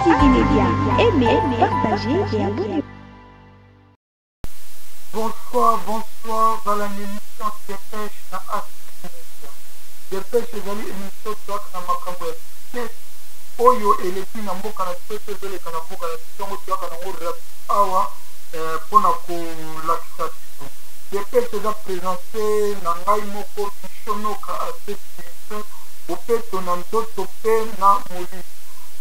ACTV Media. Aimez, partagez et abonnez-vous. Bonsoir, bonsoir, balandi émission Depêche na ACTV Media. Depêche ezali émission toyaka na makambo ya vitesse oyo eleki na mboka na biso to ezoleka na mboka na biso, yango toyaka nango rapide awa mpo na kolakisa biso. Depêche eza présente na ngai moko Michonoka Asesilise, bopeto na nzoto mpe na molimo.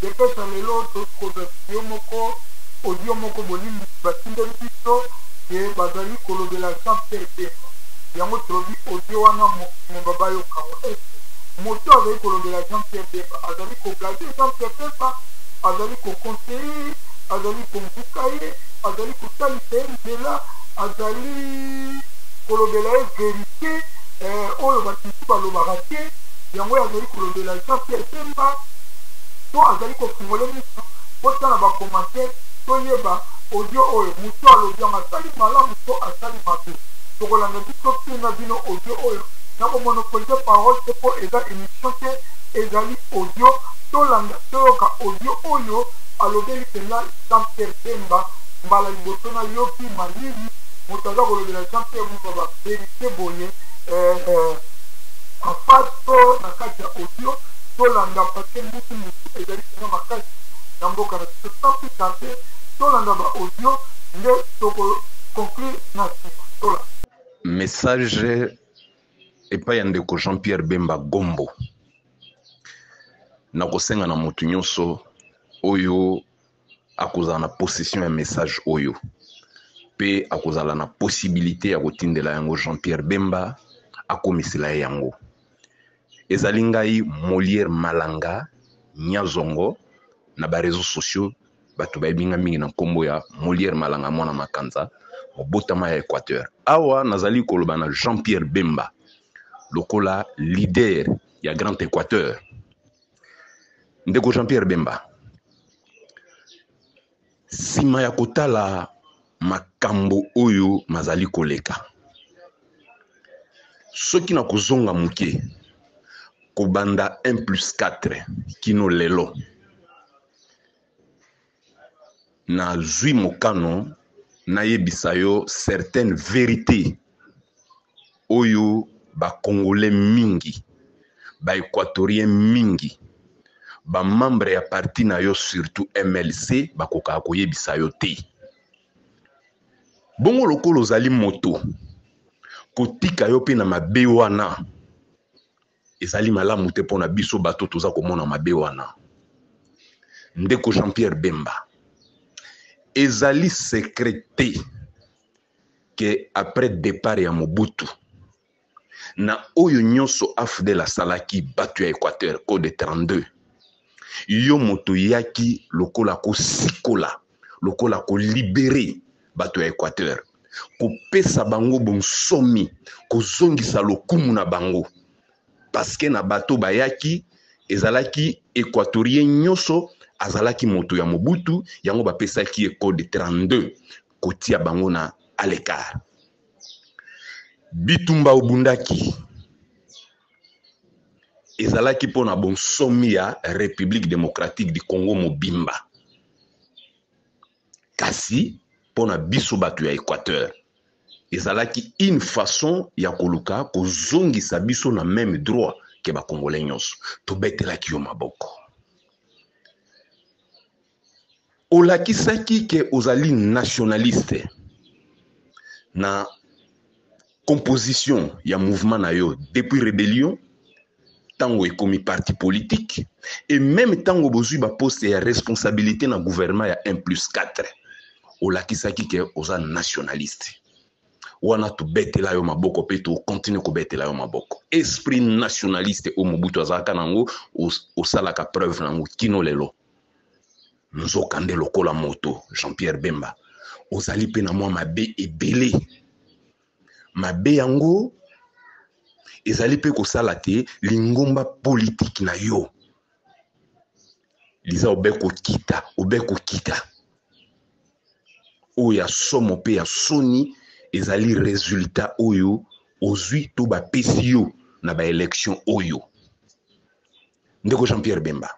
Depêche ya lelo tokozwa video moko, audio moko bolimbisi batindeli biso ke bazali kolobela Jean Pierre Bemba. Yango tolobi audio wana mokili mobimba bayoka yango. Est-ce moto azali kolobela Jean Pierre Bemba azali kogaze Jean Pierre Bemba, azali koconseiller ye, azali kombuka ye, azali kotalisa ye nzela, azali kolobela ye verite oyo bato mosusu balobaka te, yango ye azali kolobela Jean Pierre Bemba to azali kofungola miso. Botala ba commentaire toyeba audio oyo moto alobi yango asali malamu to asali mabe. Tokolanda biso mpe na bino audio oyo, na komonopolise parole te mpo eza émission te, ezali audio. Tolanda toyoka audio oyo alobeli mpenza Jean Pierre Bemba. Mbala liboso nayoki malili moto aza kolobela Jean Pierre Bemba ba verité boye en face to na kati ya audio. Tolanda parce que mbutu mbutu ezali mpenza makasi na mboka na biso. Sans plus tarder, tolanda ba audio nde toko conclure na nsima. Tolanda. Message epai ya ndeko Jean-Pierre Bemba Gombo. Nakosenga na moto nyonso oyo akozala na possession ya message oyo pe akozala na possibilité ya kotindela yango Jean-Pierre Bemba, akomisela ye yango. Ezali ngai Molière Malanga Nyazongo na ba réseaux sociaux, bato bayebi nga mingi na nkombo ya Molière Malanga mwana Makanza, mobotama ya Équateur. Awa nazali koloba na Jean-Pierre Bemba lokola leader ya Grand Équateur. Ndeko Jean-Pierre Bemba, sima ya kotala makambo oyo mazali koleka, soki na kozonga moke kobanda 1+4 kino lelo, nazwi mokano nayebisa yo certaines vérités oyo ba Congolais mingi, ba Équatoriens mingi, ba membre ya parti na yo surtout MLC bakokaka koyebisa yo te. Bongo lokola ozali moto, kotika yo pe na mabe wana ezali malamu te pona biso bato toza komona mabe wana. Ndeko Jean-Pierre Bemba, ezali secret te ke après départ ya Mobutu na oyo nyonso AFDL asalaki bato ya Équateur code 32, yo moto yaki lokola kosikola, lokola kolibere bato ya Équateur, kopesa bango bonsomi, kozongisa lokumu na bango, parce que na bato bayaki ezalaki Équatorien nyonso azalaki moto ya Mobutu, yango bapesaki ye code 32 kotia bango na à l'écart. Bitumba obundaki ezalaki mpona bonsomi ya République démocratique du Congo mobimba, kasi mpona biso bato ya Équateur ezalaki une façon ya koluka kozongisa biso na même droit ke ba Congolais nyonso. Tobetelaki yo maboko, olakisaki ke ozali nationaliste na composition ya mouvement na yo depuis rébellion tango ekomi parti politique, et même tango bozwi ba poste ya responsabilité na gouvernement ya 1+4, olakisaki ke oza nationaliste. Wana tobetela yo maboko pe to continue kobetela yo maboko. Esprit nationaliste oyo Mobutu azalaka nango, osalaka preuve nango kino lelo. Nzoka nde lokola moto Jean-Pierre Bemba ozali pe na mwa mabe ebele. Mabe yango ezali pe kosala te lingomba politique na yo liza obe kokita, obe kokita. Oyo ya somo pe ya soni ezali résultat oyo ozwi to bapesi yo na ba élection oyo. Ndeko Jean-Pierre Bemba,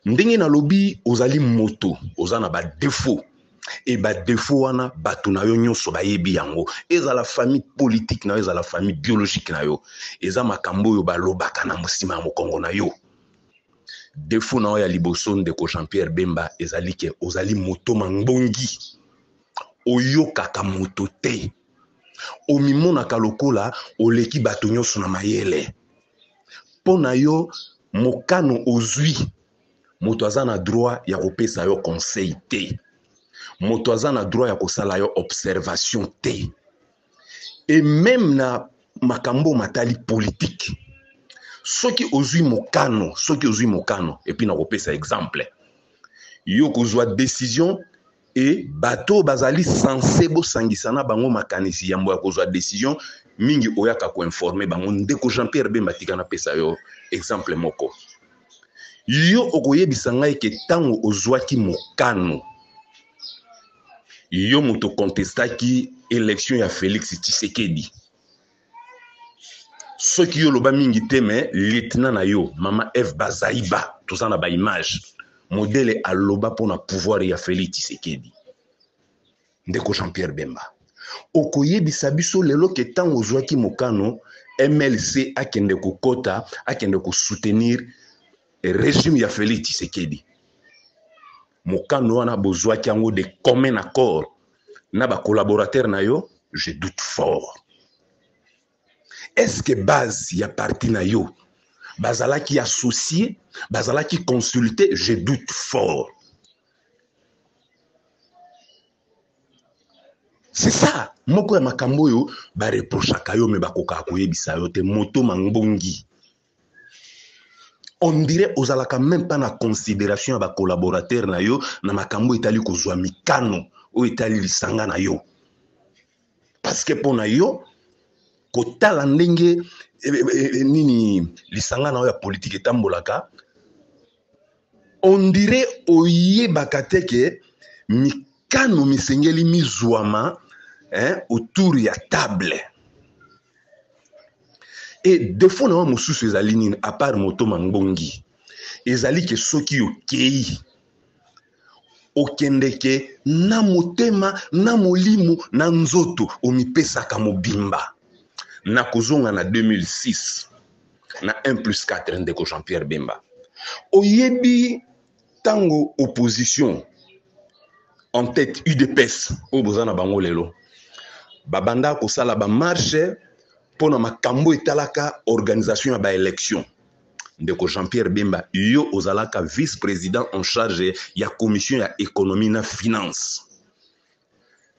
Ndenge nalobi, ozali moto, oza na ba défaut, e ba défaut wana bato na yo nyonso bayebi yango, ezala famille politique na yo, ezala famille biologique na yo, eza makambo oyo balobaka na nsima ya mokongo na yo. Défaut na yo ya liboso, ndeko Jean-Pierre Bemba, ezali ke ozali moto mangbongi, oyokaka moto te, omimonaka lokola oleki bato nyonso na mayele. Mpo na yo, mokano ozwi, moto aza na droit ya kopesa yo conseil te, moto aza na droit ya kosala yo observation te. Et même na makambo matali politique, soki ozwi mokano, soki ozwi mokano, et puis na kopesa exemple, yo kozwa décision e bato bazali censé bosangisa na bango makanisi yambo ya kozwa décision, mingi oyaka koinformer bango. Ndeko Jean-Pierre Bemba, tika napesa yo exemple moko. Yo okoyebisa ngai ke ntango ozwaki mokano, yo moto contestaki élection ya Félix Tshisekedi, soki yo oloba mingi te, mais lieutenant na yo, mama Eve Bazaiba, toza na baimage modèle aloba mpona pouvoir ya Félix Tshisekedi. Ndeko Jean-Pierre Bemba, okoyebisa biso lelo ke ntango ozwaki mokano MLC akende kokota, akende kosoutenir régime ya Félix Tshisekedi, mokano wana bozwaki yango de commun accord na bacollaborateur na yo? Je doute fort. Est-ce que base ya parti na yo bazalaki associé, bazalaki consulté? Je doute fort. C'est ça moko ya makambo oyo bareprochaka yo, mais bakokaka koyebisa yo te. Moto mangbongi, on dirait ozalaka même pas na considération ya bacollaborateur na yo na makambo etali kozwa mikano oyo etali lisanga na yo, parce que mpo na yo, kotala ndenge nini lisanga na yo ya politike etambolaka, on dirait oyebaka te ke mikano misengeli mizwama, hein, autour ya table. E défaut na yo mosusu ezali nini, à part moto mangbongi? Ezali ke soki okei, okendeke na motema, na molimo, na nzoto, omipesaka mobimba. Na kozonga na 2006, na 1 plus 4, ndeko Jean-Pierre Bemba, oyebi ntango opposition, en tête UDPS oyo boza na bango lelo, babanda kosala bamarche mpo na makambo etalaka organisation ya baélection, ndeko Jean-Pierre Bemba, yo ozalaka vice-président en charge ya commission ya économie na finance.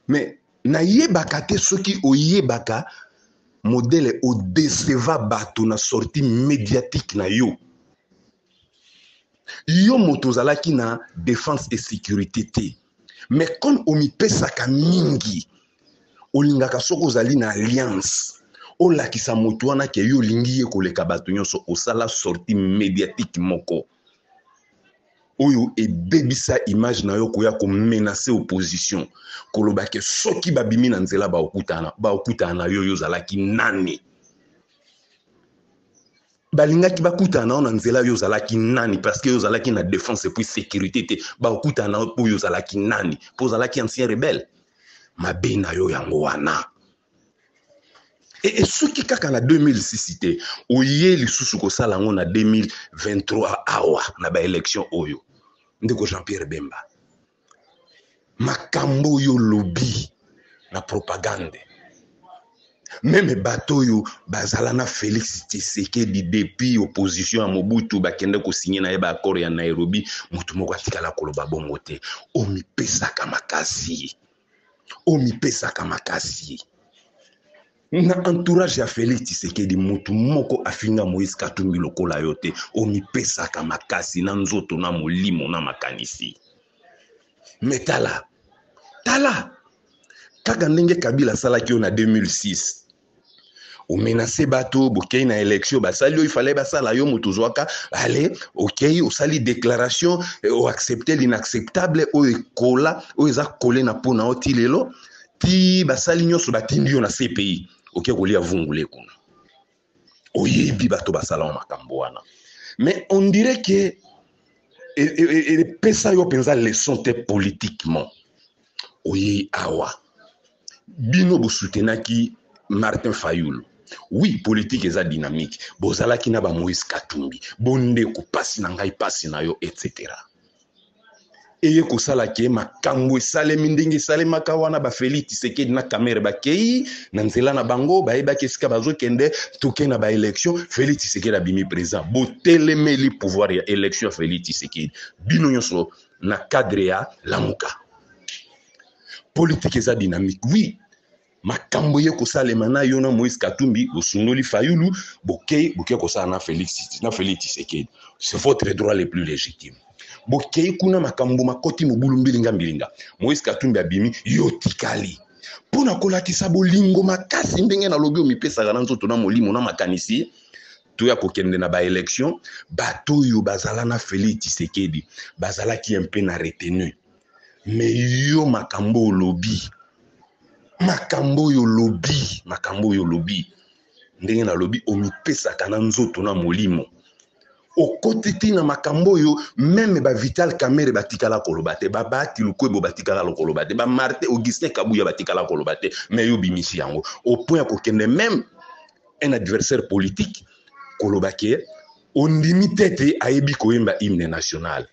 Mais nayebaka te soki oyebaka modèle odécevoir bato na sortie médiatique na yo. Yo moto ozalaki na défense et sécurité te, mais comme omipesaka mingi, olingaka soki ozali na alliance, olakisa moto wana ke yo olingi ye koleka bato nyonso, osala sortie médiatique moko oyo ebebisa image na yo, koya komenacer opposition, koloba ke soki babimi na nzela, baokutana na yo. Yo ozalaki nani? Balingaki bakutana na yo na nzela, yo ozalaki nani? Parce que yo ozalaki na défense et puis sécurité te. Bakutana na yo mpo oyo ozalaki nani? Mpo ozalaki ancien rebelle. Mabe na yo yango wana. E soki kaka na 2006 te, oye lisusu kosala yango na 2023 awa na baélection oyo. Ndeko Jean-Pierre Bemba, makambo oyo olobi na propagande, même bato oyo bazala na Félix Tshisekedi depuis opposition ya Mobutu, bakende kosigner na ye baaccord ya Nairobi, motu moko atikala koloba bongo te. Omipesaka makasi, omipesaka makasi. Na entourage ya Félix Tshisekedi, motu moko afinga Moïse Katumbi lokola yo te. Omipesaka makasi na nzoto, na molimo, na makanisi. Mais tala, tala kaka ndenge Kabila asalaki yo na 2006. Omenacer bato, bokei na élection, basali oyo ifale basala yo, moto ozwaka ale, okei osali déclaration, oaccepte l'inacceptable, oyo ekola, oyo eza kole na mpo na yo ti lelo. Ti basali nyonso, batindi yo na CPI, oke kolia vungule kuna. Oyebi bato basala makambo wana, mais on dirait que Epesa yo mpenza leçon te politiquement. Oyei awa, bino bosutenaki Martin Fayulu. Oui, politique eza dynamique. Bozalaki na ba Moïse Katumbi, bondeko, pasi na ngai, pasi na yo, etc. Eye kosala ke makambo esalemi ndenge esalemaka wana, ba Félix Tshisekedi na Kamerhe bakei na nzela na bango, bayebaki esika bazokende. Toke na baélection, Félix Tshisekedi abimi président. Botelemeli pouvoir ya élection ya Félix Tshisekedi, bino nyonso na cadre ya Lamuka. Politique eza dynamique, oui. Makambo ye kosalema na yo na Moïse Katumbi, bosundoli Fayulu, bokei boke kosala na Félix Tshisekedi. C'est votre droit le plus légitime. Bokei kuna, makambo makoti mobulu, mbilinga mbilinga. Moïse Katumbi abimi, yo tikali. Mpo na kolakisa bolingo makasi ndenge nalobi, omipesaka na nzoto, na molimo, na makanisi. Toya kokende na baélection, bato oyo bazala na Félix Tshisekedi bazalaki mpe na retenu. Mais yo, makambo olobi, makambo oyo olobi, makambo oyo olobi, ndenge nalobi, omipesaka na nzoto, na molimo, okoti ntina makambo oyo même baVital Kamerhe batikala koloba te, baBahati Lukwebo batikala koloba te, baMartin Augustin Kabuya batikala koloba te. Mais yo obimisi yango au point ya kokende même un adversaire politique koloba ke ondimi te te ayebi koyemba hymne national.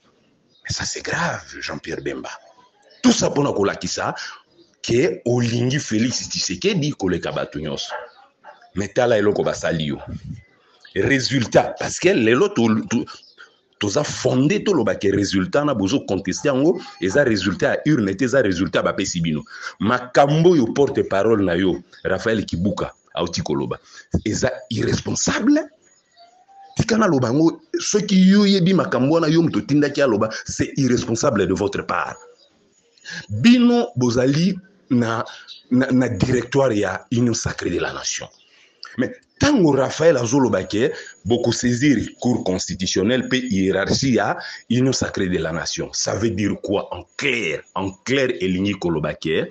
Mais ça, c'est grave, Jean-Pierre Bemba. Tout ça mpona kolakisa ke olingi Félix Tshisekedi koleka bato nyonso. Mais tala eloko basali yo, résultat. Parce que lelo toza fondé tolobaki résultat na bozoconteste yango eza résultat ya urne te, eza résultat bapesi bino. Makambo oyo porte parole na yo Raphaël Kibuka auti koloba eza irresponsable. Tika naloba yango. Soki yo oyebi makambo wana, yo moto otindaki aloba, c'est irresponsable de votre part. Bino bozali na directoire ya Union sacrée de la nation. Mais ntango Raphaël azoloba ke bokosaisir Cour constitutionnelle mpe hiérarchie ya Union sacrée de la nation, ça veut dire quoi en clair? En clair, elingi koloba ke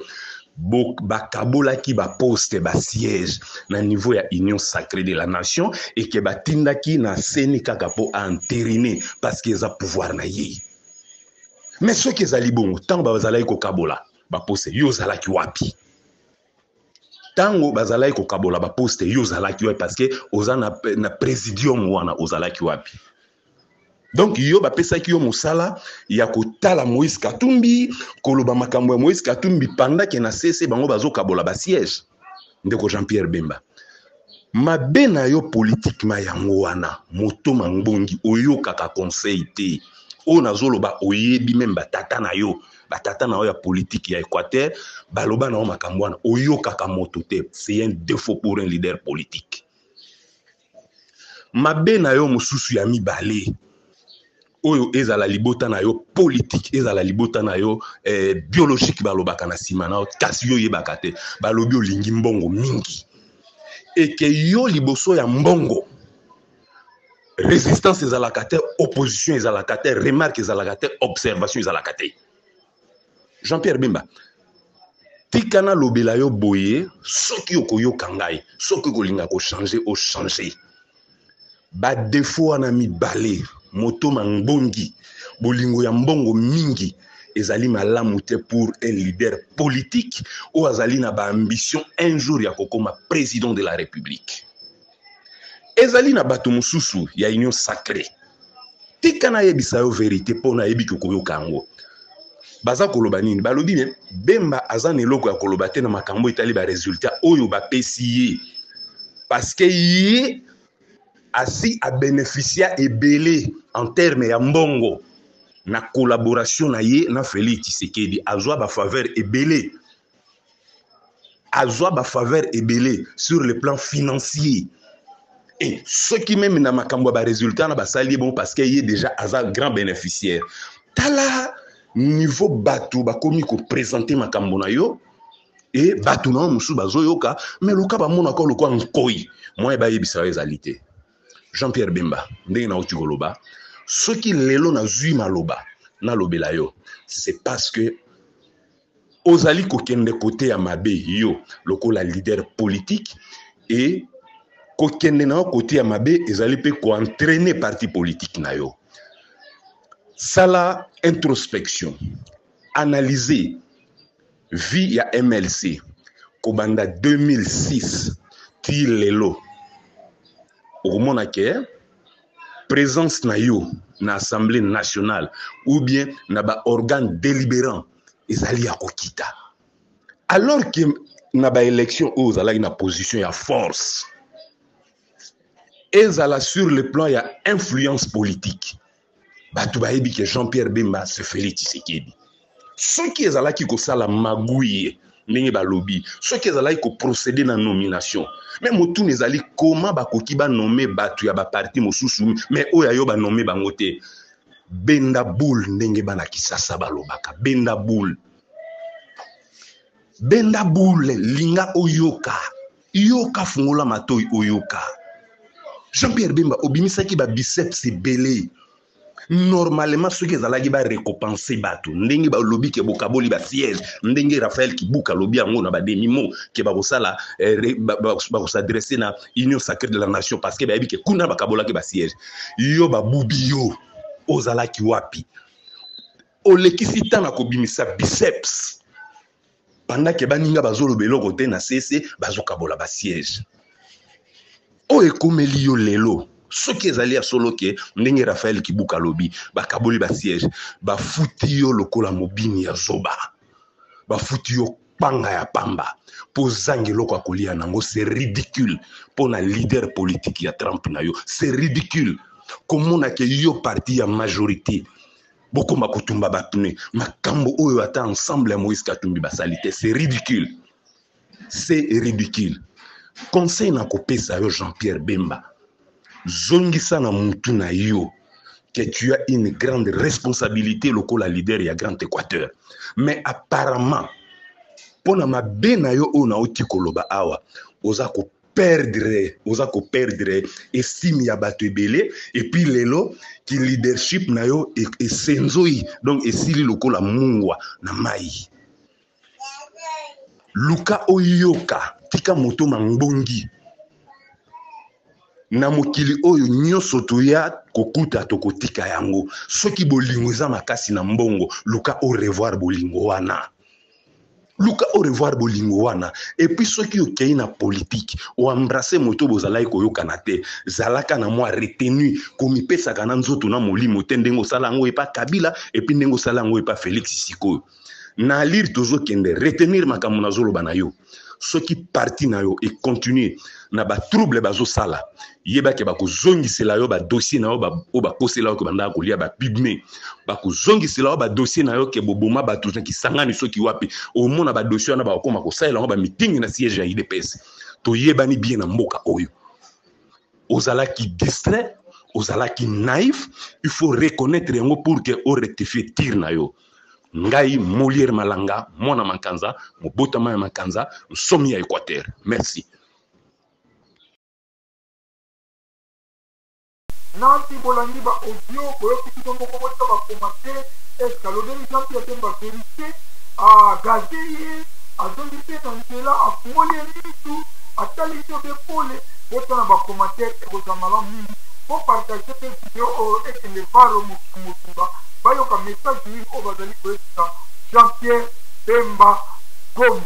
bakabolaki baposte, basiège na niveau ya Union sacrée de la nation eke batindaki na CENI kaka mpo aentériner, parce que eza pouvoir na ye. Mais soki ezali bongo, ntango bazalaki kokabola baposte, yo ozalaki wapi? Ntango bazalaki kokabola baposte, yo ozalaki wapi? Parce que oza na présidium wana, ozalaki wapi? Donc yo bapesaki yo mosala ya kotala Moïse Katumbi, koloba makambo ya Moïse Katumbi pendant ke na sese bango bazokabola basiège. Ndeko Jean-Pierre Bemba, mabe na yo politiquement yango wana. Moto mangbongi, oyokaka conseil te. Oyo nazoloba, oyebi même batata na yo, batata na yo ya politique ya Équateur baloba na yo makambo wana. Oyokaka moto te, c'est un défaut pour un leader politique. Mabe na yo mosusu ya mibale oyo, ezala libota na yo politique, ezala libota na yo biologique, balobaka na nsima na yo, kasi yo oyebaka te. Balobi olingi mbongo mingi, eke yo liboso ya mbongo résistance ezalaka te, opposition ezalaka te, remarque ezalaka te, observation ezalaka te. Jean-Pierre Bemba, tika nalobela yo boye. Soki okoyoka ngai, soki okolinga kochange, ochange badéfaut wana mibale. Moto mangbongi, bolingo ya mbongo mingi ezali malamu te pour un leader politique oyo azali na baambition un jour ya kokoma président de la République. Ezali na bato mosusu ya Union sacrée, tika nayebisa yo vérité mpo nayebi kokoyoka yango. Baza koloba nini? Balobi me Bemba aza na eloko ya koloba te na makambo etali baresultat oyo bapesi ye, parce que ye asi abénéficia ebele en terme ya mbongo na collaboration na ye na Félix Tshisekedi. Azwa bafaveur ebele, azwa bafaveur ebele sur le plan financier. Et soki même na makambo ya baresultat na basali ye bon, parce que ye déjà aza grand bénéficiaire. Tala niveau bato bakomi koprésente makambo na yo e bato na yo mosusu bazoyoka, mais luka bamonaka lokwa nkoi moye bayebisa yo ezali te. Jean Pierre Bemba, ndenge nauti koloba, soki lelo nazwi maloba nalobela yo, c'est parce que ozali kokende kote ya mabe. Yo lokola leader politique, e kokende na yo kote ya mabe ezali mpe koentraîner parti politique na yo. Sala introspection, analyser vie ya MLC kobanda 2006 ti lelo, okomona ke presence na yo na Assemblée nationale ou bien na ba organes délibérants ezali ya kokita, alors que na ba élection oyo ozalaki na position ya force, ezala sur le plan ya influence politique, bato bayebi ke Jean-Pierre Bemba c'est Félix Tshisekedi. Soki ezalaki kosala magouille ndenge balobi, soki ezalaki koprocéder na nomination, mais motuna ezali koma bakoki banommer bato ya baparti mosusu, mais oyo ayo banommer bango te. Benda boule, ndenge bana Kisasa balobaka, benda boule, benda boule. Linga oyoka, yoka, fungola matoi oyoka. Jean-Pierre Bemba, obimisaki babiceps ebele. Normalement, soki ezalaki barécompenser bato ndenge balobi ke bokaboli basiège, ndenge Raphaël Kibuka alobi yango na bademi-mots ke bakosala bakos'adresser na Union sacrée de la nation, parce que bayebi ke kuna bakabolaki basiège. Yo babubi, yo ozalaki wapi? Olekisi ntan na kobimisa biceps pendant ke baninga bazoloba eloko te na sese, bazokabola basiège. Oyo ekomeli yo lelo, soki ezali ya solo ke ndenge Raphaël Kibuka alobi bakaboli basiège, bafuti yo lokola mobini ya zoba, bafuti yo panga ya pamba mpo ozanga eloko ya kolia nango. C'est ridicule mpo na leader politique ya trempe na yo. C'est ridicule komona ke yo parti ya majorité bokoma kotumba bapneu, makambo oyo ata ensemble ya Moïse Katumbi basali te. C'est ridicule, c'est ridicule. Conseil na kopesa yo, Jean-Pierre Bemba, zongisa na mutu na yo que tu as une grande responsabilité lokola leader ya Grand Équateur. Mais apparemment, mpo na mabe na yo oyo nauti koloba awa, oza koperdre, oza koperdre estime ya bato ebele. Et puis lelo ki leadership na yo esenzoi, donc esili lokola mungwa na mai. Luka oyoka, tika moto mangbongi. Na mokili oyo nyonso toya kokuta, tokotika yango. Soki bolingo eza makasi na mbongo, luka orevoir bolingo wana, luka orevoir bolingo wana. Et puis soki okei na politike, oembrasser moto bozalaki koyokana te, zalaka na mwa retenu, komipesaka na nzoto na molimo te ndenge osala yango epa Kabila, et puis ndenge osala yango epa Félix. Sikoyo na alire tozokende retenir makambo nazoloba na yo. Soki parti na yo econtinuer na batrouble bazosala, yebake bakozongisela yo badossier na yo oyo bakosela yo ke bandaka kolia bapygmées. Bakozongisela yo badossier na yo ke boboma bato na Kisangani, soki wapi. Omona badossier wana, bakokoma kosalela yango bameeting na siège ya UDPS. Toyebani bien na mboka oyo. Ozalaki distrait, ozalaki naïf, il faut reconnaître yango pour que orectifier tir na yo. Ngai Molière Malanga, mwana Makanza, mobotama ya Makanza, nsomi ya Équateur. Merci. Nasi bolandi ba audio, boyoki bino moko. Botika bacommentaire. Est-ce alobeli Jean Pierre Bemba vérité, agazer ye, azongi mpe na nzela, afungoli ye misu, atalisi yo mpe pole? Botala bacommentaire, ekozala malamu mingi. Bopartager mpe video oyo ekende varo mokili mobimba, bayoka message nini oyo bazali koyebisa Jean Pierre Bemba Gomo.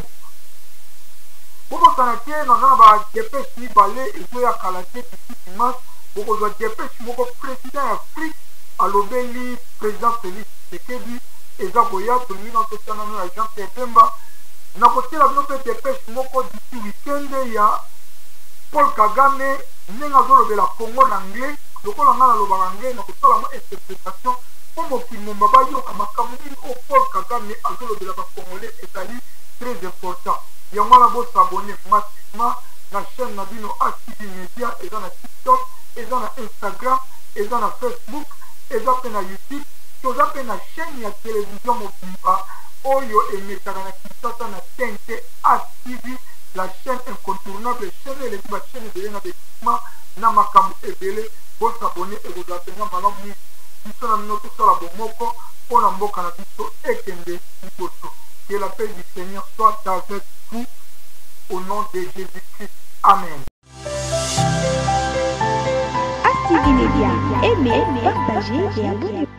Bobosana te, naza na badépêche mibale ezoya kala te. D'ici dimanche bokozwa dépêche moko, président ya Afrique alobeli président Félix Tshisekedi, eza koya. Tolingi na totia nano ya Jean Pierre Bemba. Nakotiela bino mpe dépêche moko d'ici weekend ya Paul Kagame, ndenge azolobela Congo na anglais. Lokola ngai nalobaka anglais, nakosala yango interprétation mpo mokili momba bayoka makambo nini oyo Paul Kagame azolobela bacongolais. Ezali très important. Yango wana bos'abonner massivement na chaîne na bino ACV Media. Eza na TikTok, eza na Instagram, eza na Facebook, eza mpe na YouTube. Toza mpe na chaîne ya télévision mobimba oyo emetaka na Kinshasa na TNT, ACV, la chaîne incontournable, chaîne eleki bachaîne ebele na baéquipement na makambo ebele. Bos'abonner, ekozala mpenza malamu mingi. Biso na bino tosala bomoko mpo na mboka na biso ekende liboso. Que la paix du Seigneur soit avec vous au nom de Jésus-Christ. Amen. ACV Média. Aimez, partagez et abonnez-vous.